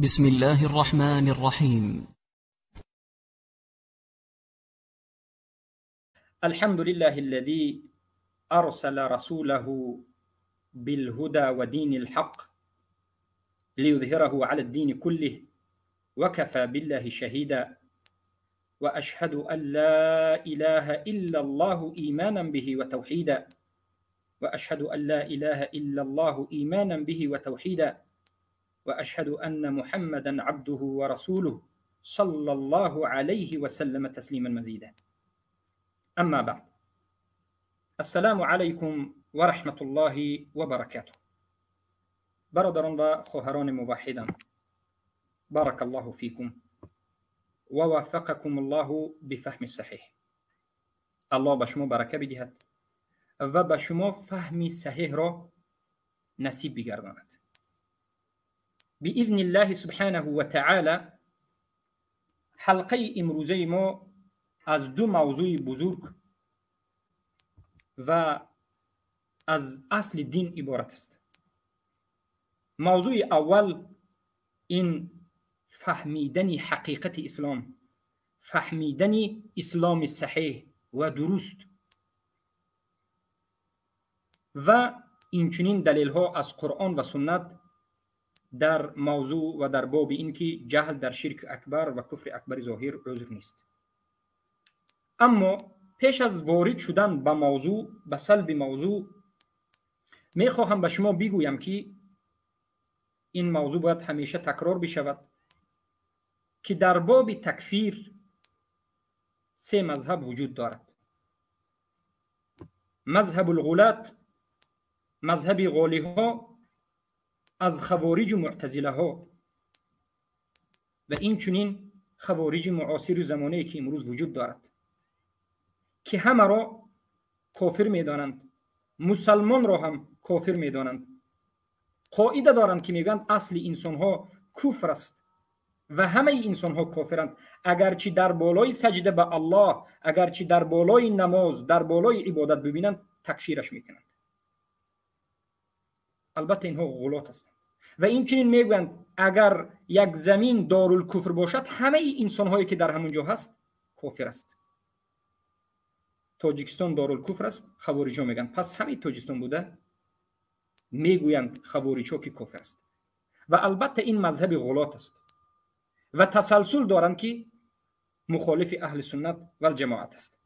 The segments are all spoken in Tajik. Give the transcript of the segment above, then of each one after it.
بسم الله الرحمن الرحيم. الحمد لله الذي أرسل رسوله بالهدى ودين الحق ليظهره على الدين كله وكفى بالله شهيدا، وأشهد أن لا إله إلا الله إيمانا به وتوحيدا، وأشهد أن لا إله إلا الله إيمانا به وتوحيدا، وأشهد أن محمدا عبده ورسوله صلى الله عليه وسلم تسليما مزيدا. أما بعد، السلام عليكم ورحمة الله وبركاته. برادران و خواهران موحدان، بارك الله فيكم ووفقكم الله بفهم الصحيح. الله به شما برکه بدهد و به شما فهم صحیح را نصیب بگرداند. بإذن الله سبحانه وتعالى حلقه امروزه ما از دو موضوع بزرگ و از اصل دین عبارت است. موضوع اول این فهمیدن حقیقت اسلام، فهمیدن اسلام صحیح و درست و اینچنین دلیل ها از قرآن و سنت در موضوع و در باب اینکه جهل در شرک اکبر و کفر اکبر ظاهر عذر نیست. اما پیش از وارد شدن به موضوع، به صلب موضوع، میخواهم به شما بگویم که این موضوع باید همیشه تکرار بشود که در باب تکفیر سه مذهب وجود دارد: مذهب الغلات، مذهب غالی ها از خوارج و معتزله ها و این چنین خوارج معاصر زمانه که امروز وجود دارد که همه را کافر میدانند، مسلمان را هم کافر میدانند. قاعده دارند که میگویند اصل انسان ها کفر است و همه انسان ها کافرند، اگرچه در بالای سجده به الله، اگرچه در بالای نماز، در بالای عبادت ببینند تکفیرش میکنند. البته اینها غلط هستند. و این چنین میگویند اگر یک زمین دارالکفر باشد همه انسان هایی که در همونجا هست کافر است. تاجیکستان دارالکفر است، خوارج ها میگن، پس همه تاجیکستان بوده میگویند خوارج ها که کافر است. و البته این مذهب غلط است و تسلسل دارند که مخالف اهل سنت و الجماعت است.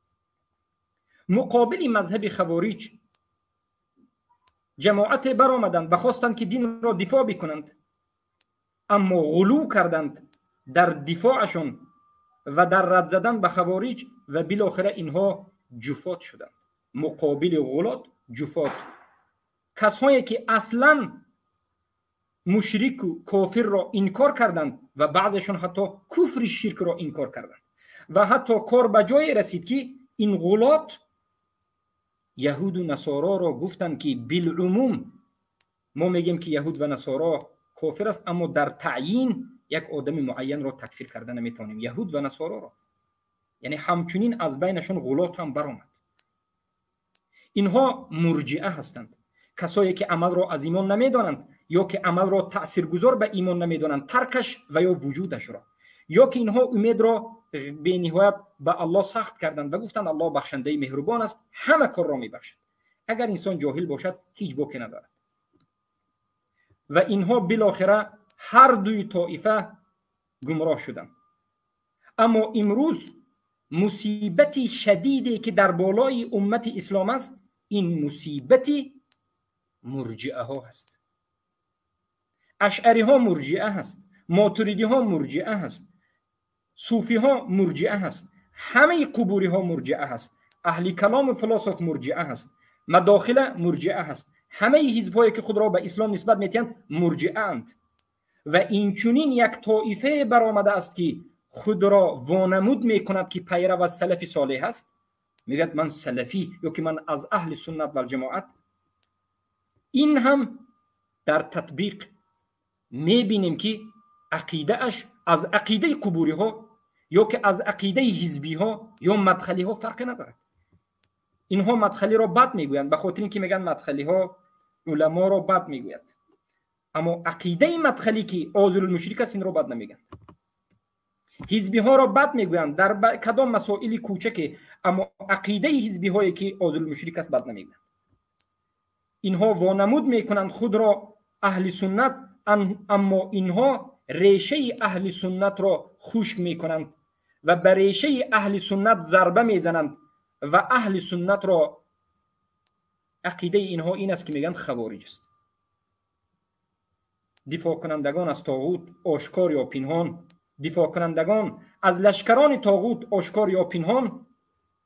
مقابل مذهب خوارج جماعت برآمدند و خواستند که دین را دفاع بکنند، اما غلو کردند در دفاعشان و در رد زدن به خوارج و بالاخره اینها جفات شدند. مقابل غلات جفات، کسایی که اصلا مشرک و کافر را انکار کردند و بعضشون حتی کفر شرک را انکار کردند و حتی کار به جای رسید که این غلات یهود و نصارا را گفتند که بالعموم ما میگیم که یهود و نصارا کافر است، اما در تعیین یک آدم معین را تکفیر کرده نمیتونیم، یهود و نصارا را. یعنی همچنین از بینشون غلات هم برآمد. اینها مرجئه هستند، کسایی که عمل را از ایمان نمیدانند یا که عمل را تاثیرگذار به ایمان نمیدانند، ترکش و یا وجودش را، یا که اینها امید را به نهایت به الله سخت کردند و گفتند الله بخشنده مهربان است، همه کار را میبخشد. اگر انسان جاهل باشد هیچ باکی ندارد. و اینها بالاخره هر دوی طایفه گمراه شدند. اما امروز مصیبت شدیدی که در بالای امت اسلام است، این مصیبت مرجئه ها هست. اشعری ها مرجئه هست، ماتریدی ها مرجئه هست، صوفی ها مرجئه هست، همه قبوری ها مرجئه هست، اهل کلام و فلسفه مرجئه هست، مداخله مرجئه هست، همه حزب هایی که خود را به اسلام نسبت میتند مرجئه اند. و این چنین یک طایفه برآمده است که خود را وانمود میکند که پیرو از سلف صالح است، میگوید من سلفی یا که من از اهل سنت و الجماعت. این هم در تطبیق میبینیم که عقیده اش از عقیده قبوری ها یا که از عقیده حزبی ها یا مدخلی ها فرق ندارد. اینها مدخلی را بد میگویند به خاطر اینکه میگن مدخلی ها علما را بد میگوید. Аммо ақидаи мадхалӣ, ки озирулмушрик аст, инро бад намегӯянд. Ҳизбиҳоро бад мегӯянд дар кадом масоили кӯчаке, аммо ақидаи ҳизбиҳое, ки озирулмушрик аст, бад намегӯянд. Инҳо вонамуд мекунанд худро аҳли суннат, аммо инҳо решаи аҳли суннатро хушк мекунанд ва ба решаи аҳли суннат зарба мезананд. Ва аҳли суннатро ақидаи инҳо ин аст, ки мегӯянд хавориҷ аст, дифоъкунандагон аз тоғут ошкор ё пинҳон, дифоъкунандагон аз лашкарони тоғут ошкор ё пинҳон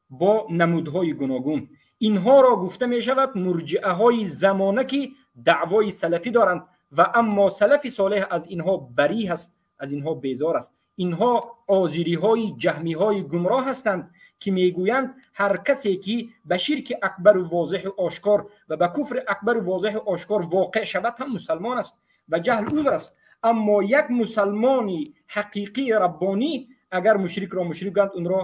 бо намудҳои гуногун. Инҳоро гуфта мешавад мурҷиаҳои замона, ки даъвои салафӣ доранд, ва аммо салафи солеҳ аз инҳо барӣ ҳаст, аз инҳо безор аст. Инҳо озириҳои ҷаҳмиҳои гумроҳ ҳастанд, ки мегӯянд ҳар касе ки ба ширки акбару возеҳу ошкор ва ба куфри акбару возеҳу ошкор воқеъ шавад ҳам мусалмон аст ва ҷаҳл узр аст. Аммо як мусалмони ҳақиқии раббонӣ агар мушрикро мушрик гӯянд, онро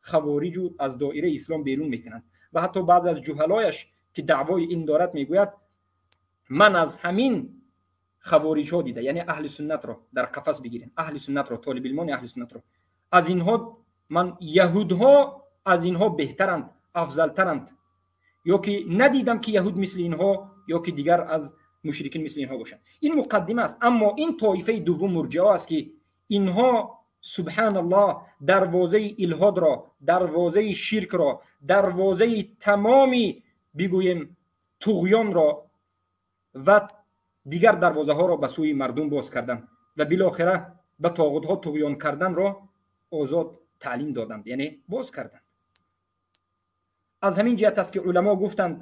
хавориҷу аз доираи ислом берун мекунанд. Ва ҳатто баъзе аз ҷуҳалояш, ки даъвои ин дорад, мегӯяд: ман аз ҳамин хавориҷҳо дида, яъне аҳли суннатро дар қафас бигирем, аҳли суннатро, толибилмони аҳли суннатро, аз инҳо ман яҳудҳо аз инҳо беҳтаранд, афзалтаранд, ё ки надидам, ки яҳуд мисли инҳо ё ки дигар аз мушрикин мисли инҳо бошанд. Ин муқаддима аст. Аммо ин тоифаи дуввум мурҷиа аст, ки инҳо, субҳаналлоҳ, дарвозаи илҳодро, дарвозаи ширкро, дарвозаи тамоми, бигӯем, туғёнро ва дигар дарвозаҳоро ба сӯи мардум боз карданд ва билохира ба тоғутҳо туғён карданро озод таълим доданд, яъне боз карданд. Аз ҳамин ҷиҳат аст, ки уламо гуфтанд,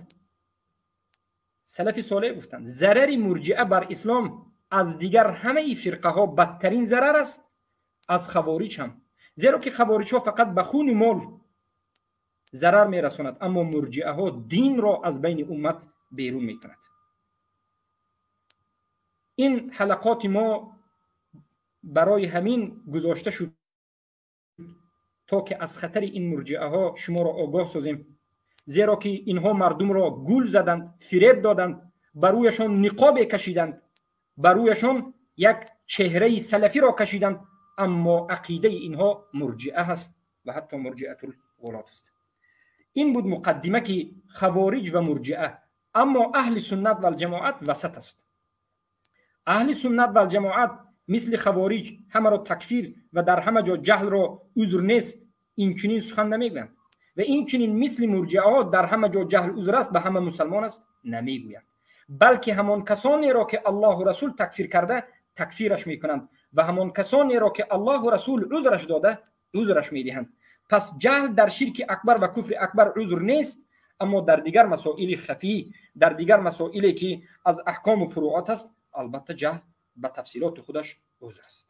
салафи солеҳ гуфтанд: зарари мурҷиа бар ислом аз дигар ҳамаи фирқаҳо бадтарин зарар аст, аз хавориҷ ҳам, зеро ки хавориҷҳо фақат ба хуну мол зарар мерасонад, аммо мурҷиаҳо динро аз байни уммат берун мекунад. Ин ҳалақоти мо барои ҳамин гузошта шуд, то ки аз хатари ин мурҷиаҳо шуморо огоҳ созем, зеро ки инҳо мардумро гул заданд, фиреб доданд, ба рӯяшон ниқобе кашиданд, ба рӯяшон як чеҳраи салафиро кашиданд, аммо ақидаи инҳо мурҷиа ҳаст ва ҳатто мурҷиатул ғулот аст. Ин буд муқаддима, ки хавориҷ ва мурҷиа. Аммо аҳли суннат валҷамоат васат аст. Аҳли суннат валҷамоат мисли хавориҷ ҳамаро такфир ва дар ҳама ҷо ҷаҳлро узр нест, инчунин сухан намегӯянд, ва инчунин мисли мурҷиаҳо дар ҳама ҷо ҷаҳл узр аст, ба ҳама мусалмон аст намегӯянд, балки ҳамон касонеро, ки Аллоҳу расул такфир карда, такфираш мекунанд ва ҳамон касонеро, ки Аллоҳу расул узраш дода, узраш медиҳанд. Пас ҷаҳл дар ширки акбар ва куфри акбар узр нест, аммо дар дигар масоили хафӣ, дар дигар масоиле, ки аз аҳкому фуруот аст, албатта ҷаҳл ба тафсилоти худаш узр аст.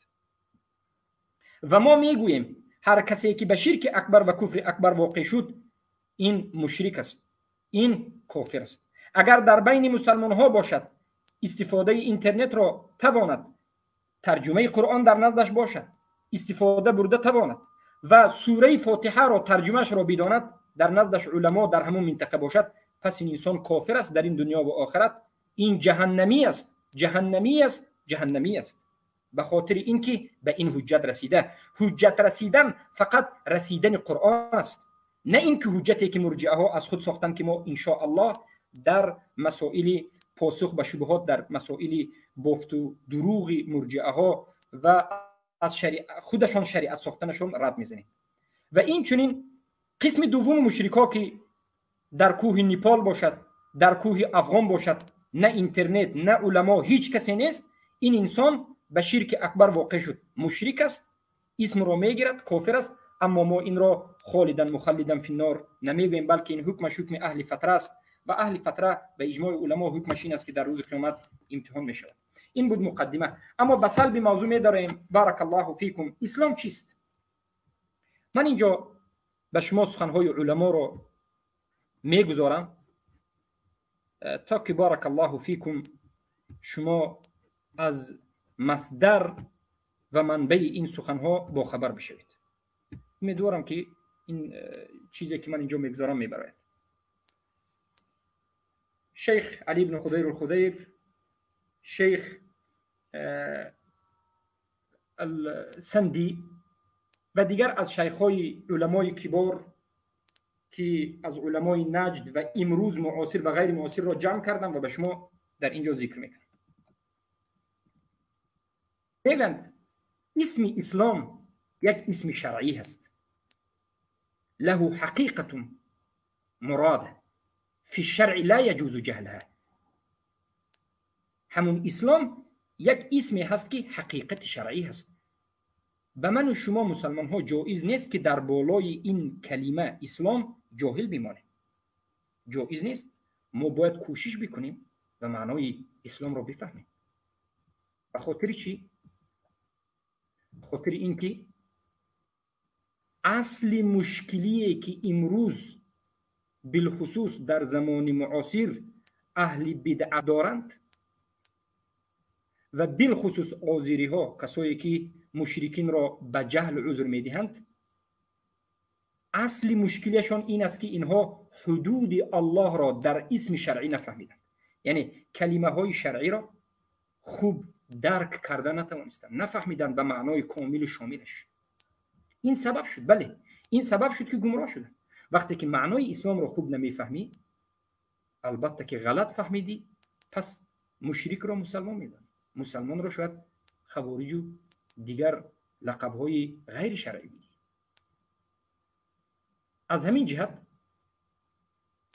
Ва мо мегӯем: ҳар касе ки ба ширки акбар ва куфри акбар воқеъ шуд, ин мушрик аст, ин кофир аст. Агар дар байни мусалмонҳо бошад, истифодаи интернетро тавонад, тарҷумаи Қуръон дар наздаш бошад, истифода бурда тавонад ва сураи Фотиҳаро тарҷумаашро бидонад, дар наздаш уламо дар ҳамон минтақа бошад, пас ин инсон кофир аст дар ин дунё ва охират. Ин ҷаҳаннамӣ аст, ҷаҳаннамӣ аст, ҷаҳаннамӣ аст, ба хотири ин ки ба ин ҳуҷҷат расида. Ҳуҷҷат расидан фақат расидани Қуръон аст, на ин ки ҳуҷҷате, ки мурҷиаҳо аз худ сохтанд, ки мо иншоаллоҳ дар масоили посух ба шубҳот, дар масоили бофту дурӯғи мурҷиаҳо ва аз худашон шариат сохтанашон рад мезанем. Ва инчунин қисми дуввуми мушрикҳо, ки дар кӯҳи Непол бошад, дар кӯҳи Афғон бошад, на интернет, на уламо, ҳеҷ касе нест, ин инсон ба ширки акбар воқеъ шуд, мушрик аст, исмро мегирад, кофир аст, аммо мо инро холидан мухаллидан финнор намегӯем, балки ин ҳукмаш ҳукми аҳли фатра аст ва аҳли фатра ба иҷмои уламо ҳукмаш ин аст, ки дар рӯзи қиёмат имтиҳон мешавад. Ин буд муқаддима. Аммо ба салби мавзӯъ медорем. Баракаллоҳу фикум. Ислом чист? Ман инҷо ба шумо суханҳои уламоро мегузорам, то ки, баракаллоҳу фикум, шумо аз масдар ва манбаи ин суханҳо бохабар бишавед. Умедворам, ки ин чизе, ки ман инҷо мегузорам, мебарояд. Шейх Али ибн Худайр Худайр, шейх السندی و دیگر از شیخ‌های علمای کبار که از علمای نجد و امروز معاصر و غیر معاصر را جمع کردم و به شما در اینجا ذکر میکنم. میگند اسم اسلام یک اسم شرعی هست، له حقیقة مراده فی الشرع لا يجوز جهلها. همون اسلام یک اسمی هست که حقیقت شرعی هست. به من و شما مسلمان ها جایز نیست که در بالای این کلمه اسلام جاهل بمانیم. جایز نیست. ما باید کوشش بکنیم و معنای اسلام را بفهمیم. به خاطر چی؟ به خاطر اینکه اصل مشکلیه که امروز بالخصوص در زمان معاصر اهل بدعت دارند و بالخصوص آذری ها، کسایی که مشرکین را به جهل عذر میدهند، اصل مشکلشان این است که اینها حدود الله را در اسم شرعی نفهمیدند، یعنی کلمه های شرعی را خوب درک کرده نتوانستند، نفهمیدند به معنای کامل و شاملش. این سبب شد، بله این سبب شد که گمراه شدند. وقتی که معنای اسلام را خوب نمیفهمی، البته که غلط فهمیدی، پس مشرک را مسلمان میدانی، مسلمان را شاید خوارج و دیگر لقب‌های غیر شرعی بدی. از همین جهت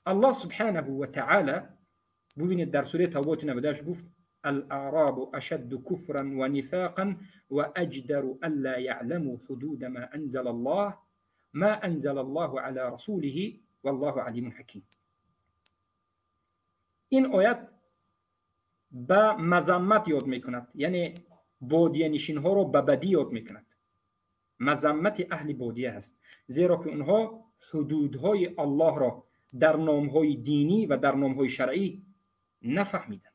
الله سبحانه و تعالی ببینید در سوره توبه 98 گفت الأعراب أشد كفرا ونفاقا وأجدر ألا يعلموا حدود ما أنزل الله على رسوله والله عليم حكيم. این آیت به مذمت یاد میکند، یعنی بادیه نشین ها را به بدی یاد میکند. مذمت اهل بادیه هست، زیرا که اونها حدودهای الله را در نامهای دینی و در نامهای شرعی نفهمیدند.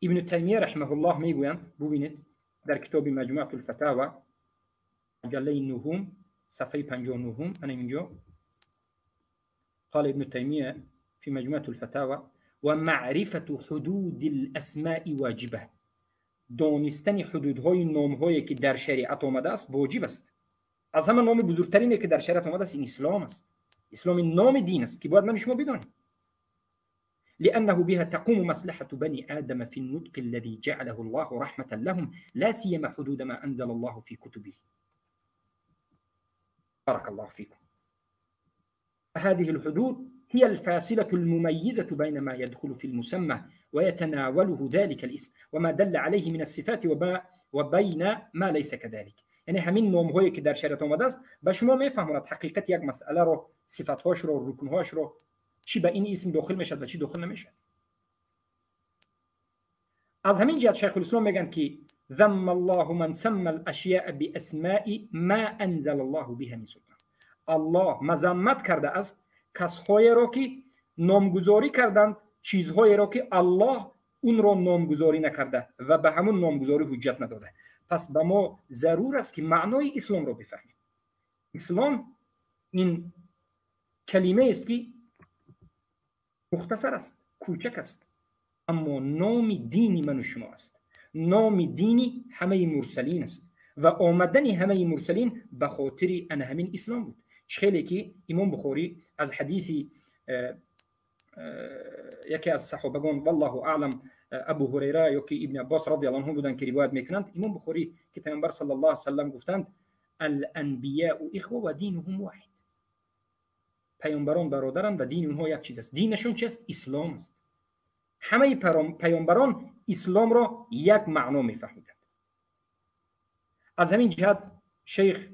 ابن تیمیه رحمه الله میگویند، ببینید در کتاب مجموعة الفتاوى مجله نهم صفحه 59، انا اینجا قال ابن تیمیه في مجموعة الفتاوى ومعرفة حدود الأسماء واجبة. دانستن حدودهای نامهایی که در شریعت آمده است واجب است. از همه نام بزرگترینی که در شریعت آمده است این اسلام است. اسلام نام دین است که باید من شما بدانیم. لأنه بها تقوم مصلحة بني آدم في النطق الذي جعله الله رحمة لهم لا سيما حدود ما أنزل الله في كتبه. بارك الله فيكم. هذه الحدود هي الفاصلة المميزة بين ما يدخل في المسمى ويتناوله ذلك الاسم وما دل عليه من الصفات وبين ما ليس كذلك. یعنی همین نام‌هایی که در شریعت آمده است به شما میفهماند حقیقت یک مسئله رو، صفت‌هاش رو، رکن‌هاش رو، چی به این اسم داخل میشد و چی داخل نمیشد. از همین جهت شیخ الاسلام میگن که ذم الله من سمى الاشیاء باسماء ما انزل الله بها من سلطان. الله مذمت کرده است کسهایی را که نامگذاری کردند چیزهایی را که الله اون را نامگذاری نکرده و به همون نامگذاری حجت نداده. پس به ما ضرور است که معنای اسلام را بفهمیم. اسلام این کلمه است که مختصر است، کوچک است، اما نام دینی من و شما است. نام دینی همه مرسلین است و آمدن همه مرسلین به خاطر ان همین اسلام بود. خیلی که امام بخاری از حدیث یکی از صحابگان والله اعلم ابو هریره یا که ابن عباس رضی الله عنه بودند که روایت میکنند، امام بخاری که پیامبر صلی الله علیه و سلم گفتند الانبیاء اخوه و دینهم واحد. پیامبران برادرند و دین اونها یک چیز است. دینشون چیست؟ اسلام است. همه پیامبران اسلام را یک معنا میفهمیدند. از همین جهت شیخ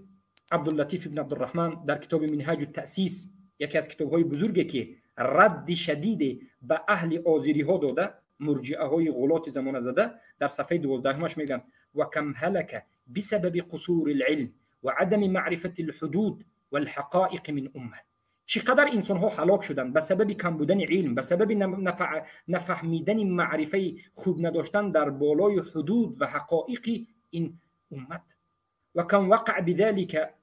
عبداللطیف ابن عبدالرحمن در کتاب منهاج التأسیس، یکی از کتاب‌های بزرگی که رد شدید به اهل آذری ها داده، مرجئه های غلات زمانه زده، در صفحه 12 میگن و کم هلك بسبب قصور العلم و عدم معرفة الحدود والحقائق من امه. چقدر انسان ها هلاک شدند به سبب کم بودن علم، به سبب نفهمیدن معرفه خوب نداشتن در بالای حدود و حقایق این امت. و کم وقع بذلك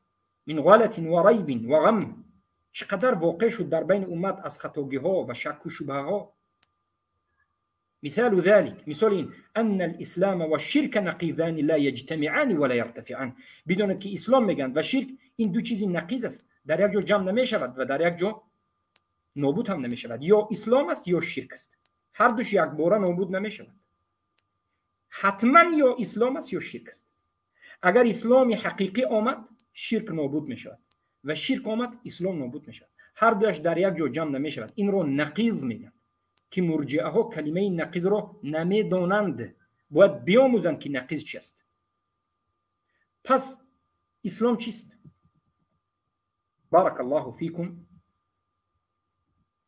من غلط و ریب و غم. چقدر واقع شد در بین امت از خطاگی ها و شک و شبهه ها. مثال ذلك، مثال این، ان الاسلام والشرك نقیضان لا يجتمعان ولا يرتفعان. بدونید که اسلام میگن و شرک این دو چیزی نقیض است، در یک جا جمع نمیشود و در یک جا نابود هم نمیشود. یا اسلام است یا شرک است، هر دوش یک باره نابود نمیشود. حتما یا اسلام است یا شرک است. اگر اسلام حقیقی آمد شرک نابود میشود و شرک آمد اسلام نابود میشود. هر دوش در یک جا جمع نمیشود. این رو نقیض میگن که مرجئه ها کلمه نقیض رو نمیدانند، باید بیاموزند که نقیض چیست. پس اسلام چیست؟ بارک الله فیکم.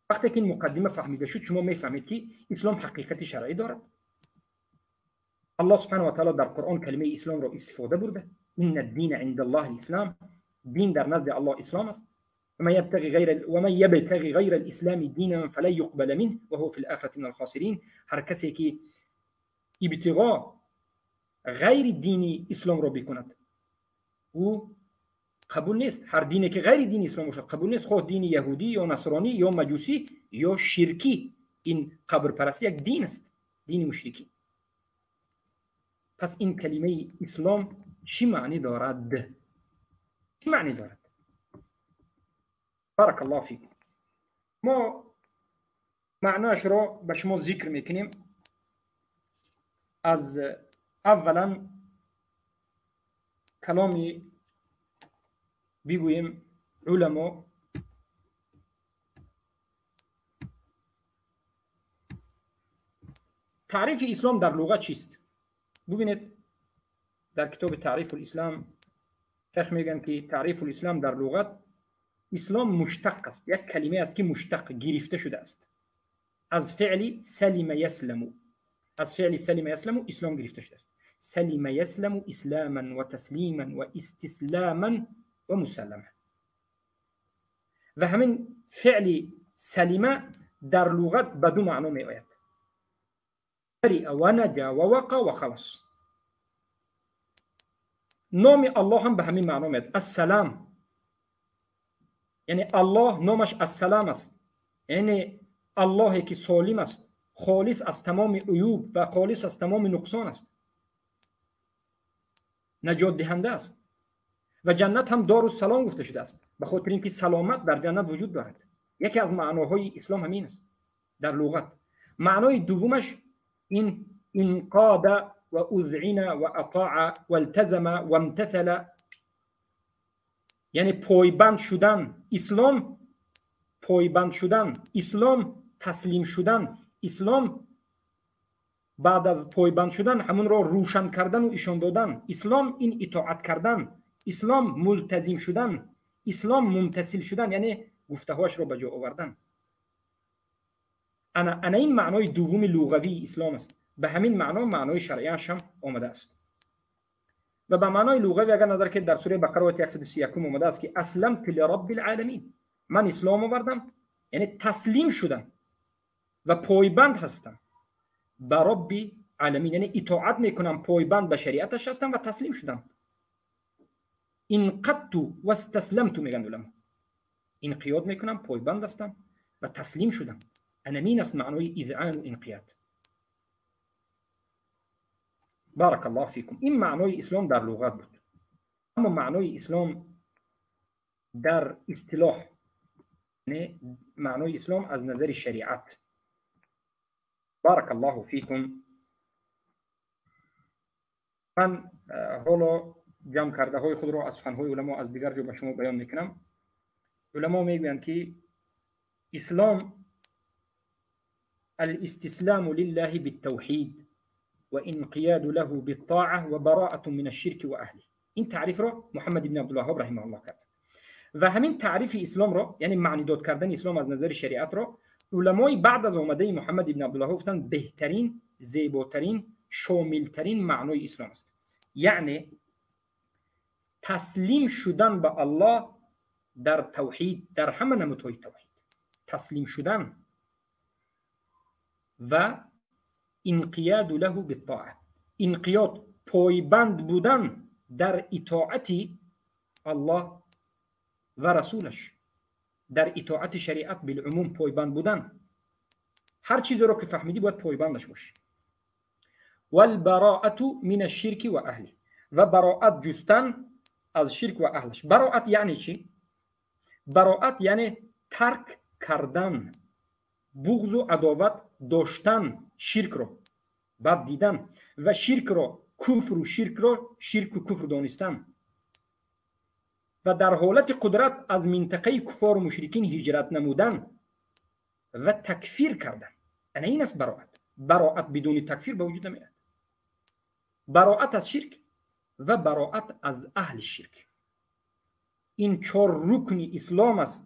وقتی که این مقدمه فهمیده شد شما میفهمید که اسلام حقیقت شرعی دارد. الله سبحانه و تعالی در قرآن کلمه اسلام را استفاده برده. ان الدین عند الله الاسلام، دین در نزد الله اسلام است. ومن يبتغي غير الاسلام دينا فلن يقبل منه وهو في الاخره من الخاسرين. هر کسی که ابتغاء غیر دین اسلام را بکند او قبول نیست. هر دینی که غیر دین اسلام باشد قبول نیست، خواه دین یهودی یا نصرانی یا مجوسی یا شرکی. این قبر پرستی یک دین است، دین مشرکی. پس این کلمه اسلام چی معنی دارد؟ چی معنی دارد؟ بارک الله فیکم. ما معناش را به شما ذکر میکنیم. از اولا کلامی بگوییم علما تعریف اسلام در لغت چیست؟ ببینید در کتاب تعریف الاسلام شیخ میگن که تعریف الاسلام در لغت اسلام مشتق است، یک کلمه است که مشتق گرفته شده است از فعل سلم یسلم. از فعل سلم یسلم اسلام گرفته شده است. سلم یسلم اسلاما و تسلیما و استسلاما و مسلمه. و همین فعل سلمه در لغت به دو معنا می آید: برئ و نجا و وقا و خلص. نام الله هم به همین معنا میاد، السلام. یعنی الله نامش السلام است، یعنی الله که سالم است، خالص از تمام عیوب و خالص از تمام نقصان است، نجات دهنده است. و جنت هم دار السلام گفته شده است، به خاطر اینکه سلامت در جنت وجود دارد. یکی از معناهای اسلام همین است در لغت. معنای دومش این انقاد و اذعن و اطاع و التزم و امتثل، یعنی پایبند شدن. اسلام پایبند شدن، اسلام تسلیم شدن، اسلام بعد از پایبند شدن همون را روشن کردن و ایشان دادن، اسلام این اطاعت کردن، اسلام ملتزم شدن، اسلام ممتثل شدن، یعنی گفته‌هاش را به جا آوردن. انا این معنای دوم لغوی اسلام است. به همین معنا معنای شرعیش هم آمده است. و به معنای لغوی اگر نظر که در سوره بقره آیه 131 آمده است که اسلمت لرب العالمین، من اسلام آوردم یعنی تسلیم شدم و پایبند هستم به رب العالمین، یعنی اطاعت میکنم، پایبند به شریعتش هستم و تسلیم شدم. انقدت و استسلمت میگن علما، انقیاد میکنم، پایبند هستم و تسلیم شدم. انمین است معنای اذعان و انقیاد. بارک الله فیکم. این معنای اسلام در لغت بود. اما معنای اسلام در اصطلاح، یعنی معنای اسلام از نظر شریعت. بارک الله فیکم. من حالا جمع کرده های خود را از سخنهای علما از دیگر جا به شما بیان میکنم. علما میگویند که اسلام الاستسلام لله بالتوحید وانقياد له بالطاعة وبراءة من الشرك وأهله. این تعریف را محمد بن عبدالوهاب رحمه الله کرد. و همین تعریف اسلام را، یعنی معنی داد کردن اسلام از نظر شریعت را، علمای بعد از آمده محمد بن عبدالوهاب گفتند بهترین، زیباترین، شاملترین معنای اسلام است. یعنی تسلیم شدن به الله در توحید، در همه نمودهای توحید تسلیم شدن و انقیاد له بالطاعه، انقیاد پایبند بودن در اطاعت الله و رسولش، در اطاعت شریعت بالعموم پایبند بودن. Ҳар чизеро ки фаҳмидӣ, бояд пойбандаш бошӣ. والبراءة من الشرك وأهله, ва бароат ҷустан аз ширк ва аҳлаш. Бароат яъне чӣ? Бароат яъне тарк кардан, буғзу адоват доштан, ширкро бад дидан ва ширкро куфру ширкро ширку куфр донистан ва дар ҳолати қудрат аз минтақаи куфору мушрикин ҳиҷрат намудан ва такфир кардан. Ана ин аст бароат. Бароат бидуни такфир ба вуҷуд намеояд. Бароат аз ширк ва бароат аз аҳли ширк, ин чор рукни ислом аст,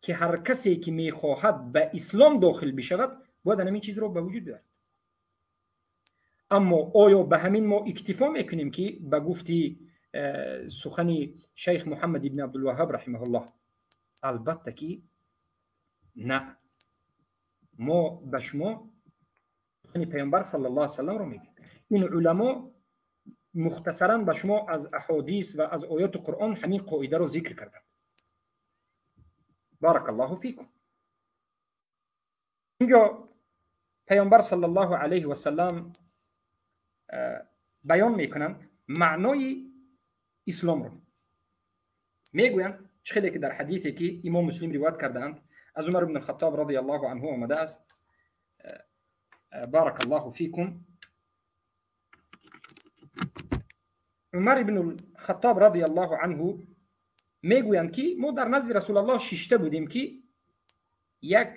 ки ҳар касе ки мехоҳад ба ислом дохил бишавад, бояд ҳамин чизро ба вуҷуд биёрад. Аммо оё ба ҳамин мо иктифо мекунем, ки ба гуфти сухани шайх Муҳаммад ибни Абдулваҳаб раҳимаҳуллоҳ? Албатта ки на. Мо ба шумо сухани Паёмбар саллаллоҳу алайҳи васалламро мегӯем. Ин уламо мухтасаран ба шумо аз аҳодис ва аз оёти Қуръон ҳамин қоидаро зикр карданд. بارك الله فيكم. Инҷо Паёмбар саллаллоҳу алайҳи васаллам баён мекунанд маънои исломро. Мегӯянд, чӣ хеле ки дар ҳадисе, ки Имом Муслим ривоят кардаанд, аз Умар ибн Хаттоб رضي الله عنه омадааст. بارك الله فيكم. Умар ибн Хаттоб رضي الله عنه мегӯянд, ки мо дар назди Расулаллоҳ шишта будем, ки як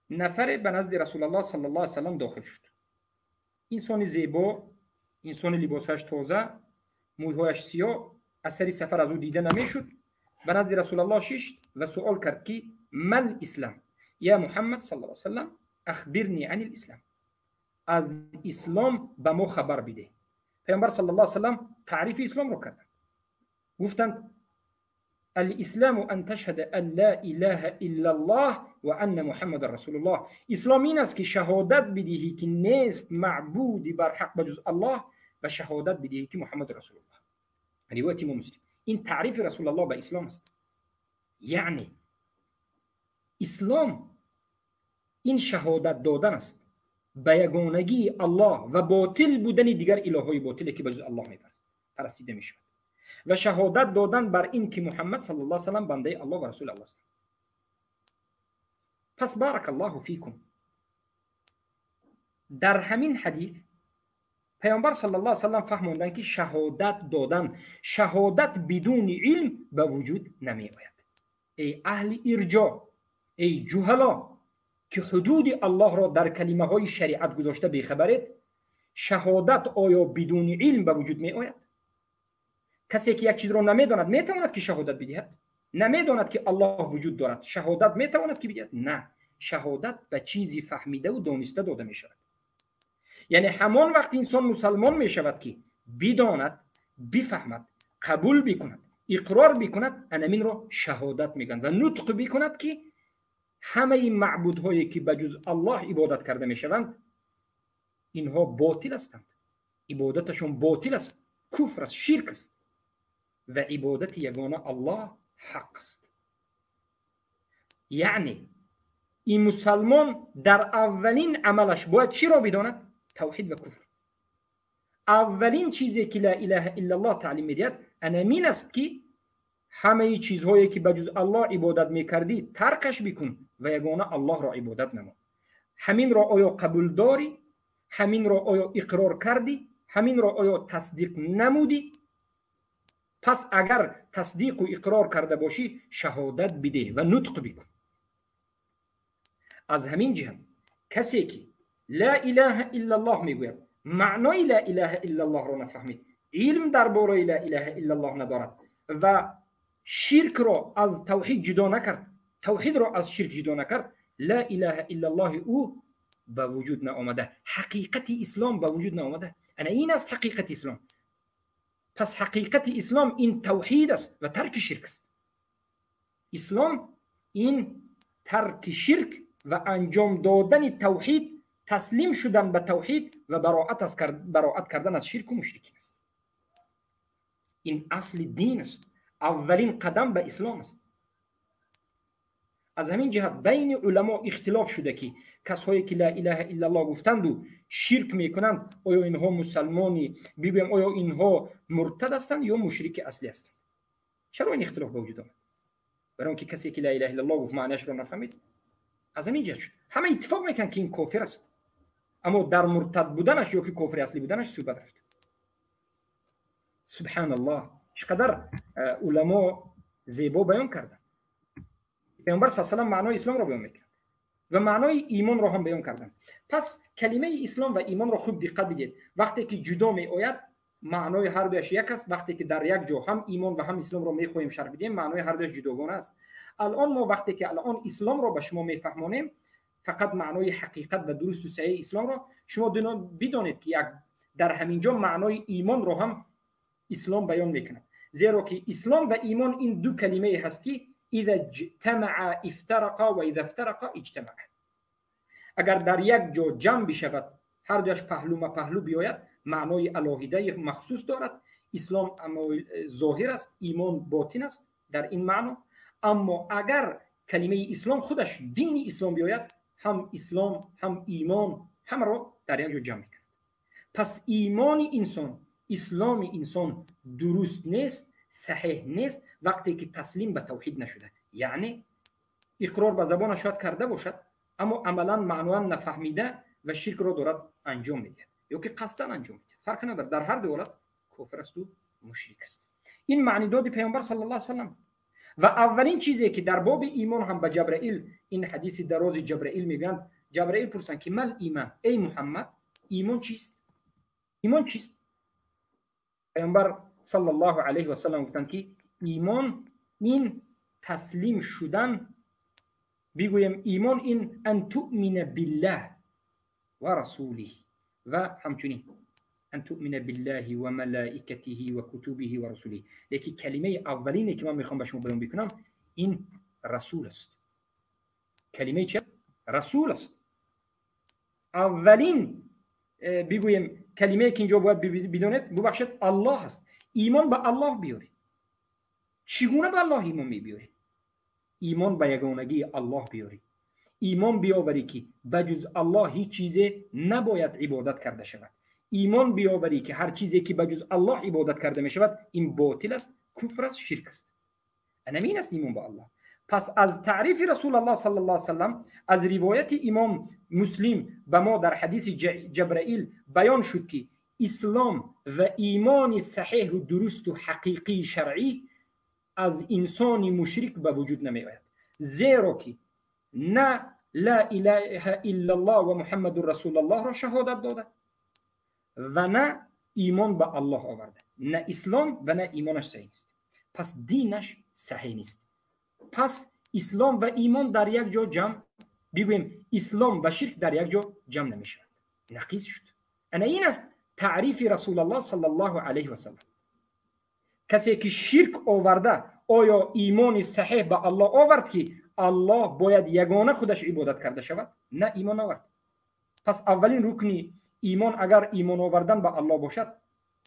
нафаре ба назди Расулаллоҳ саллаллоҳу алайҳи васаллам дохил шуд. Инсони зебо, инсони либосаш тоза, мӯйҳояш сиёҳ, асари сафар аз ӯ дида намешуд. Ба назди Расулаллоҳ шишт ва суол кард, ки ما الإسلام يا محمد صلى الله عليه وسلم، أخبرني عن الإسلام, аз ислом ба мо хабар бидеҳ. Паёмбар صلى الله عليه وسلم таърифи исломро карданд, гуфтанд: الإسلام أن تشهد أن لا إله إلا الله وأن محمدا رسول الله. Ислом ин аст, ки шаҳодат бидиҳӣ, ки нест маъбуди барҳақ ба ҷуз Аллоҳ, ва шаҳодат бидиҳӣ, ки Муҳаммад расулуллоҳ. Ривояти Имом Муслим. Ин таърифи Расулаллоҳ ба ислом аст. Яъне ислом ин шаҳодат додан аст ба ягонагии Аллоҳ ва ботил будани дигар илоҳҳои ботиле, ки ба ҷуз Аллоҳ парастида мешавад, ва шаҳодат додан бар ин ки Муҳаммад صلى الله عليه وسلم бандаи Аллоҳ ва расули Аллоҳ аст. Пас بارك الله فيكم, дар ҳамин ҳадис Паёмбар صلى الله عليه وسلم фаҳмонданд, ки шаҳодат додан, шаҳодат бидуни илм ба вуҷуд намеояд. Эй аҳли ирҷо, эй ҷуҳало, ки ҳудуди Аллоҳро дар калимаҳои шариат гузошта бехабаред, шаҳодат оё бидуни илм ба вуҷуд меояд? Касе ки як чизро намедонад, метавонад ки шаҳодат бидиҳад? Намедонад, ки Аллоҳ вуҷуд дорад, шаҳодат метавонад ки бидиҳад? На, шаҳодат ба чизи фаҳмидаву дониста дода мешавад. Яъне ҳамон вақт инсон мусалмон мешавад, ки бидонад, бифаҳмад, қабул бикунад, иқрор бикунад. Анаминро шаҳодат мегӯянд ва нутқ бикунад, ки ҳамаи маъбудҳое, ки ба ҷуз Аллоҳ ибодат карда мешаванд, инҳо ботил ҳастанд, ибодаташон ботил аст, куфр аст, ширк аст ва ибодати ягона Аллоҳ ҳақ аст. Яъне ин мусалмон дар аввалин амалаш бояд чиро бидонад? Тавҳид ва куфр. Аввалин чизе, ки لا إله إلا الله таълим медиҳад, анамин аст, ки ҳамаи чизҳое, ки ба ҷуз Аллоҳ ибодат мекардӣ, таркаш бикун ва ягона Аллоҳро ибодат намо. Ҳаминро оё қабул дорӣ? Ҳаминро оё иқрор кардӣ? Ҳаминро оё тасдиқ намудӣ? Пас агар тасдиқу иқрор карда бошӣ, шаҳодат бидеҳ ва нутқ бикун. Аз ҳамин ҷиҳат касе ки لا إله إلا الله мегӯяд, маънои لا إله إلا الله ро нафаҳмид, илм дар бораи لا إله إلا الله надорад ва ширкро аз тавҳид ҷудо накард, тавҳидро аз ширк ҷудо накард, لا إله إلا الله и ӯ ба вуҷуд наомада, ҳақиқати ислом ба вуҷуд наомада. Ана ин аст ҳақиқати ислом. Пас ҳақиқати ислом ин тавҳид аст ва тарки ширк аст. Ислом ин тарки ширк ва анҷом додани тавҳид, таслим шудан ба тавҳид ва бароат кардан аз ширку мушрикин аст. Ин асли дин аст, аввалин қадам ба ислом аст. Аз ҳамин ҷиҳат байни уламо ихтилоф шуда, ки Касҳое ки ла илаҳа иллаллоҳ гуфтанду ширк мекунанд, оё инҳо мусалмони, бигӯем, оё инҳо муртад ҳастанд ё мушрики аслӣ ҳастанд? Чаро ин ихтилоф ба вуҷуд омад? Барои он ки касе ки ла илаҳа иллаллоҳ гуфт, маънияшро нафаҳмид, аз ҳамин ҷиҳат шуд. Ҳама иттифоқ мекунанд, ки ин кофир аст, аммо дар муртад буданаш ё ки кофири аслӣ буданаш суҳбат рафт. Субҳаналлоҳ, чӣ қадар уламо зебо баён карданд. Паёмбар с салам маънои исломро баён мекунад ва маънои имонро ҳам баён карданд. Пас калимаи ислом ва имонро хуб диққат бидиҳед. Вақте ки ҷудо меояд, маънои ҳар дуяш як аст. Вақте ки дар як ҷо ҳам имон ва ҳам исломро мехоҳем шарҳ бидиҳем, маънои ҳар дуяш ҷудогона аст. Алон мо вақте ки алон исломро ба шумо мефаҳмонем, фақат маънои ҳақиқат ва дурусту саҳеҳи исломро, шумо бидонед, ки як дар ҳамин ҷо маънои имонро ҳам ислом баён мекунад, зеро ки ислом ва имон ин ду калимае ҳаст, ки إذا اجتمعا افترقا وإذا افترقا اجتمعا. Агар дар як ҷо ҷамъ бишавад, ҳар дуяш паҳлӯ ма паҳлӯ биёяд, маънои алоҳидаи махсус дорад. Ислом зоҳир аст, имон ботин аст дар ин маъно. Аммо агар калимаи ислом худаш, дини ислом биёяд, ҳам ислом, ҳам имон, ҳамаро дар як ҷо ҷамъ мекунад. Пас имони инсон, исломи инсон дуруст нест, саҳеҳ нест, вақте ки таслим ба тавҳид нашуда, яъне иқрор ба забонаш шояд карда бошад, аммо амалан маъноан нафаҳмида ва ширкро дорад анҷом медиҳад ё ки қасдан анҷом медиҳад, фарқи надорад, дар ҳар ду ҳолат кофир асту мушрик аст. Ин маънидоди паёмбар صلى الله عليه وسلم. Ва аввалин чизе ки дар боби имон ҳам ба Ҷабраил, ин ҳадиси дарози Ҷабраил мегӯянд, Ҷабраил пурсанд, ки ما الإيمان, эй Муҳаммад, имон чист, имон чист? Паёмбар صلى الله عليه وسلم гуфтанд, ки имон ин таслим шудан, бигӯем, имон ин أن تؤمن بالله ورسوله ва ҳамчунин أن تؤمن بالله وملائكته وكتبه ورسله. Лекин калимаи аввалине ки ман мехоҳам ба шумо баён бикунам, ин расул аст. Калимаи чи? Расул аст. Аввалин бигӯем, калимае ки инҷо бояд бидонед, бубахшед, Аллоҳ аст. Имон ба Аллоҳ биёред. Чӣ гуна ба Аллоҳ имон мебиёред? Имон ба ягонагии Аллоҳ биёред. Имон биёварӣ, ки ба ҷуз Аллоҳ ҳеҷ чизе набояд ибодат карда шавад. Имон биёварӣ, ки ҳар чизе ки ба ҷуз Аллоҳ ибодат карда мешавад, ин ботил аст, куфр аст, ширк аст. Анамин аст имон ба Аллоҳ. Пас аз таърифи Расулаллоҳ صلى الله عليه وسلم, аз ривояти имом Муслим ба мо дар ҳадиси Ҷабраил баён шуд, ки ислом ва имони саҳеҳу дурусту ҳақиқии шаръӣ аз инсони мушрик ба вуҷуд намеояд, зеро ки на لا إله إلا الله ва محمد رسول الله ро шаҳодат дода ва на имон ба Аллоҳ оварда. На ислом ва на имонаш саҳеҳ нест, пас динаш саҳеҳ нест. Пас ислом ва имон дар як ҷо ҷамъ, бигӯем, ислом ва ширк дар як ҷо ҷамъ намешавад, нақиз шуд. Ана ин аст таърифи Расулаллоҳ صلى الله عليه وسلم. Касе ки ширк оварда, оё имони саҳеҳ ба Аллоҳ овард, ки Аллоҳ бояд ягона худаш ибодат карда шавад? На имон овард. Пас аввалин рукни имон агар имон овардан ба Аллоҳ бошад,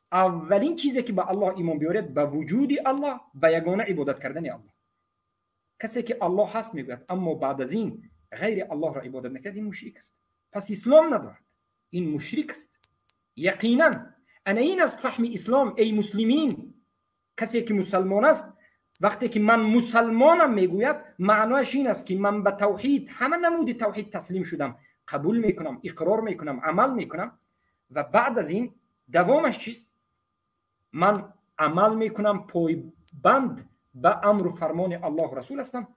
аввалин чизе ки ба Аллоҳ имон биёред, ба вуҷуди Аллоҳ, ба ягона ибодат кардани Аллоҳ. Касе ки Аллоҳ ҳаст мегӯяд, аммо баъд аз ин ғайри Аллоҳро ибодат мекард, ин мушрик аст, пас ислом надорад, ин мушрик аст яқинан. Ана ин аст фаҳми ислом, эй муслимин. Касе ки мусалмон аст, вақте ки ман мусалмонам мегӯяд, маънояш ин аст, ки ман ба тавҳид, ҳама намуди тавҳид таслим шудам, қабул мекунам, иқрор мекунам, амал мекунам. Ва баъд аз ин давомаш чист? Ман амал мекунам, пойбанд ба амру фармони Аллоҳу расул ҳастам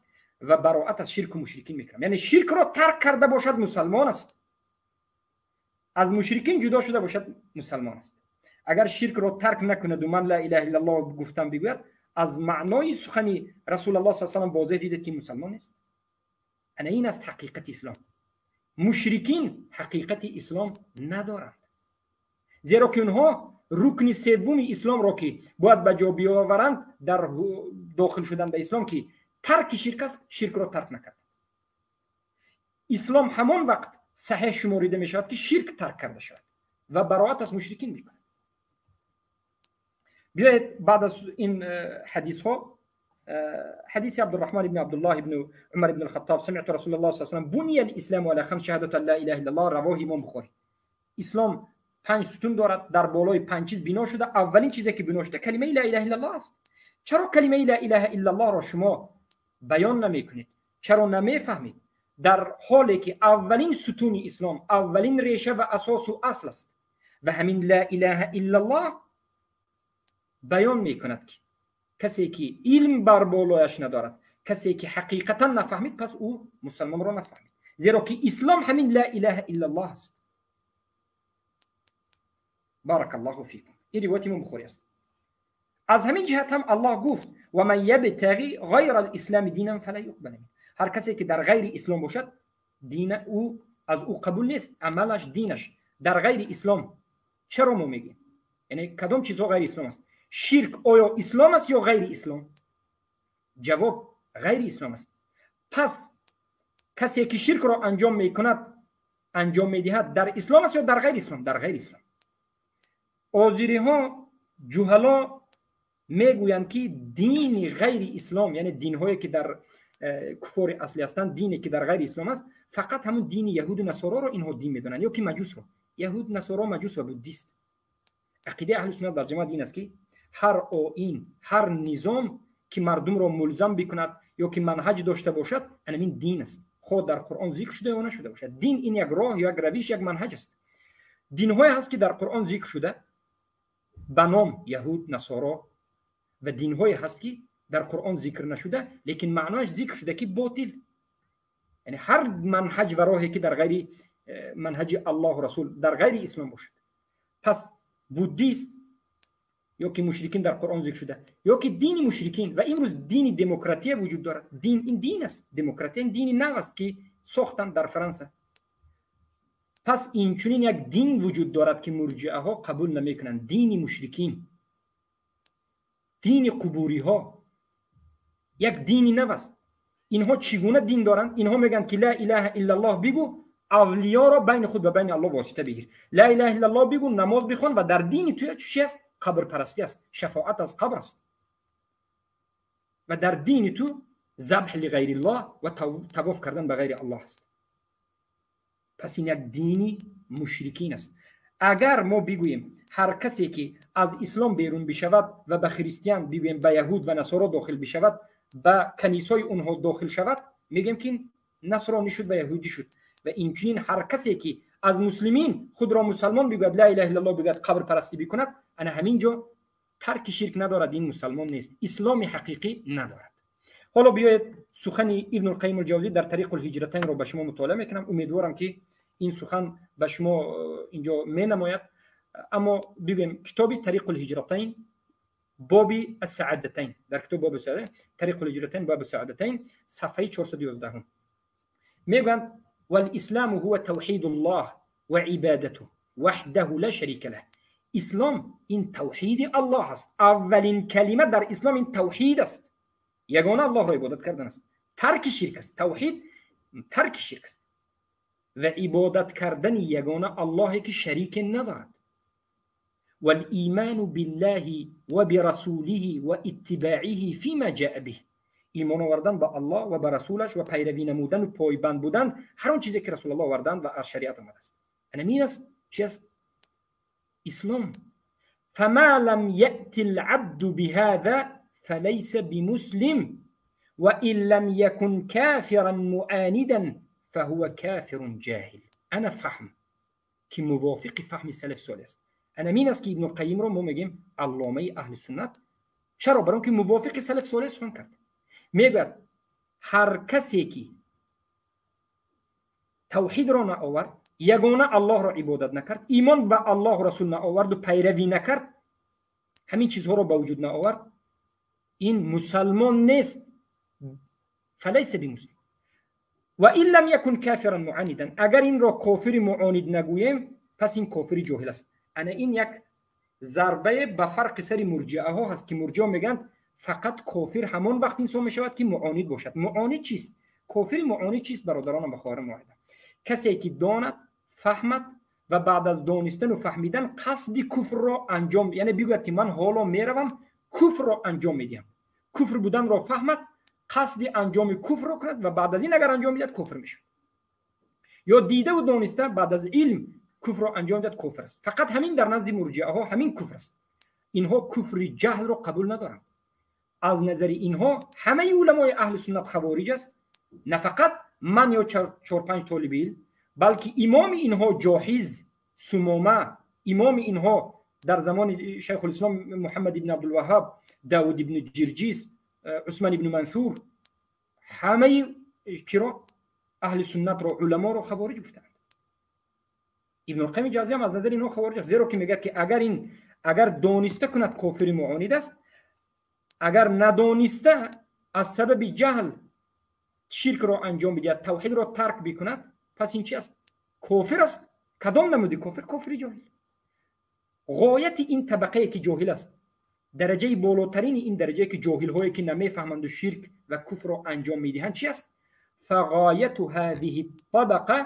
ва бароат аз ширку мушрикин мекунам. Яъне ширкро тарк карда бошад, мусалмон аст, аз мушрикин ҷудо шуда бошад, мусалмон аст. Агар ширкро тарк накунаду ман لا إله إلا الله гуфтам бигӯяд, аз маънои сухани Расулаллоҳ с салам возеҳ дидед, ки мусалмон нест. Ана ин аст ҳақиқати ислом. Мушрикин ҳақиқати ислом надоранд, зеро ки онҳо рукни севуми исломро, ки бояд ба ҷо биёваранд дар дохил шудан ба ислом, ки тарки ширк аст, ширкро тарк накард. Ислом ҳамон вақт саҳеҳ шуморида мешавад, ки ширк тарк карда шавад ва бароат аз мушрикин мекунад. Биёед, баъд аз ин ҳадисҳо حديث عبد الرحمن بن عبد الله بن عمر بن الخطاب سمعت رسول الله صلى الله عليه وسلم بني الاسلام على خمس شهادة لا اله الا الله رواه امام بخاری. اسلام 5 ستون دارد، در بالای 5 چیز بنا شده. اولین چیزی که بنا شده کلمه لا اله الا الله است. چرا کلمه لا اله الا الله را شما بیان نمیکنید؟ چرا نمیفهمید؟ در حالی که اولین ستون اسلام، اولین ریشه و اساس و اصل است و همین لا اله الا الله بیان میکند که کسی که علم بر بالایش ندارد، کسی که حقیقتا نفهمید، پس او مسلمان را نفهمید، زیرا که اسلام همین لا اله الا الله است. بارک الله فیکم. این روایت امام بخاری است. از همین جهت هم الله گفت و من یبتغی غیر الاسلام دینا فلا یقبل منه. هر کسی که در غیر اسلام باشد دین او از او قبول نیست، عملش دینش در غیر اسلام. چرا ما میگیم؟ یعنی کدام چیزها غیر اسلام است؟ شرک آیا اسلام است یا غیر اسلام؟ جواب غیر اسلام است. پس کسی که شرک را انجام میکند، انجام میدهد، در اسلام است یا در غیر اسلام؟ در غیر اسلام. آذری ها جهلا میگویند که دین غیر اسلام، یعنی دین هایی که در کفار اصلی هستند، دینی که در غیر اسلام است، فقط همون دین یهود و نصارا را اینها دین میدونند، یا که مجوس را. یهود، نصارا، مجوس و بودیست. عقیده اهل سنت در جماعت این است که هر آیین، هر نظام که مردم را ملزم بکند یا که منهج داشته باشد، این دین است. خود در قرآن ذکر شده یا نشده باشد، دین این یک راه، یک روش، یک منهج است. دین های هست که در قرآن ذکر شده به نام یهود، نصارا، و دین های هست که در قرآن ذکر نشده لیکن معنایش ذکر شده که باطل. یعنی هر منهج و راهی که در غیر منهج الله و رسول، در غیر اسلام باشد. پس بودیست یا که مشرکین در قرآن ذکر شده، یا که دین مشرکین، و امروز دین دموکراتی وجود دارد. دین این دین است، دموکراتی این دین نو است که ساختن در فرانسه. پس این چنین یک دین وجود دارد که مرجئه ها قبول نمیکنند، دین مشرکین، دین قبوری ها، یک دین نو است. اینها چگونه دین دارند؟ اینها میگن که لا اله الا الله بگو، اولیا را بین خود و بین الله واسطه بگیر. لا اله الا الله بگو، نماز بخوان، و در دین تو چی است؟ قبر پرستی است، شفاعت از قبر است. و در دین تو ذبح لغیر الله و طواف کردن به غیر الله است. پس این یک دینی مشرکین است. اگر ما بگوییم هر کسی که از اسلام بیرون بشود و به خریستیان بگوییم، به یهود و نصارا داخل بشود، به کنیسای اونها داخل شود، میگیم که نصرانی شد و یهودی شد. و اینچنین هر کسی که از مسلمین خود را مسلمان بگوید، لا اله الا الله بگوید، قبر پرستی بکند، انا همینجا ترک شرک ندارد، این مسلمان نیست، اسلام حقیقی ندارد. حالا بیاید سخن ابن القیم الجوزی در طریق الهجرتین را به شما مطالعه میکنم. امیدوارم که این سخن به شما اینجا می نماید. اما بگویم کتاب طریق الهجرتین، باب السعادتین، در کتاب باب السعادتین، طریق الهجرتین باب السعادتین، صفحه 411 میگویند والاسلام هو توحید الله وعبادته وحده لا شریک له. اسلام این توحید الله است. اولین کلمه در اسلام این توحید است، یگانه الله را عبادت کردن است، ترک شرک است. توحید ترک شرک است و عبادت کردن یگانه الله که شریک ندارد. والایمان بالله وبرسوله واتباعه فيما جاء به. ایمان آوردن به الله و به رسولش و پیروی نمودن و پایبند بودن هر آن چیزی که رسول الله آوردن و از شریعت آمده است. این است چی است؟ اسلام. فما لم يأت العبد بهذا فليس بمسلم وإن لم يكن كافرا معاندا فهو كافر جاهل. انا فهم که موافق فهم سلف صالح است. انا مین است که ابن القیم رو ما میگیم علامه اهل سنت. چرا؟ برای که موافق سلف صالح سخن کرد. میگوید هر کسی که توحید را نآورد، یگانه الله را عبادت نکرد، ایمان به الله و رسول نآورد و پیروی نکرد، همین چیزها را به وجود نآورد، این مسلمان نیست. فلیس بمسلم و این لم یکن کافرا معاندا. اگر این را کافر معاند نگوییم پس این کافر جاهل است. انا این یک ضربه به فرق سر مرجئه ها هست که مرجئه میگن فقط کافر همان وقت انسان میشود که معاند باشد. معاند چیست؟ کافر معاند چیست برادرانم و خواهران واحد؟ کسی که داند، فهمد و بعد از دانستن و فهمیدن قصد کفر را انجام، یعنی بگوید که من حالا میروم کفر را انجام میدهم، куфр буданро фаҳмад, қасди анҷоми куфрро кунад ва баъд аз ин агар анҷом бидиҳад, куфр мешавад. Ё дидаву дониста баъд аз илм куфрро анҷом диҳад, куфр аст. Фақат ҳамин дар назди мурҷиаҳо ҳамин куфр аст. Инҳо куфри ҷаҳлро қабул надоранд. Аз назари инҳо ҳамаи уламои аҳли суннат хавориҷ аст. На фақат ман ё чор-панҷ толиби илм, балки имоми инҳо Ҷоҳиз, Сумома, имоми инҳо дар замони Шайхулислом Муҳаммад ибн Абдулваҳҳаб, Давуд ибн Ҷирҷис, Усман ибн Мансур, ҳамаи киро аҳли суннатро, уламоро хавориҷ гуфтаанд. Ибнулқайими Ҷавзӣ ҳам аз назари инҳо хавориҷ аст, зеро ки мегӯяд ки агар дониста кунад, кофири муонид аст, агар надониста аз сабаби ҷаҳл ширкро анҷом бидиҳад, тавҳидро тарк бикунад, пас ин чи аст? Кофир аст. Кадом намуди кофир? Кофири ҷоҳил. Ғояти ин табақае ки ҷоҳил аст, дараҷаи болотарини ин дараҷае ки ҷоҳилҳое ки намефаҳманду ширк ва куфрро анҷом медиҳанд чи аст? Фағояту ҳазиҳи табақа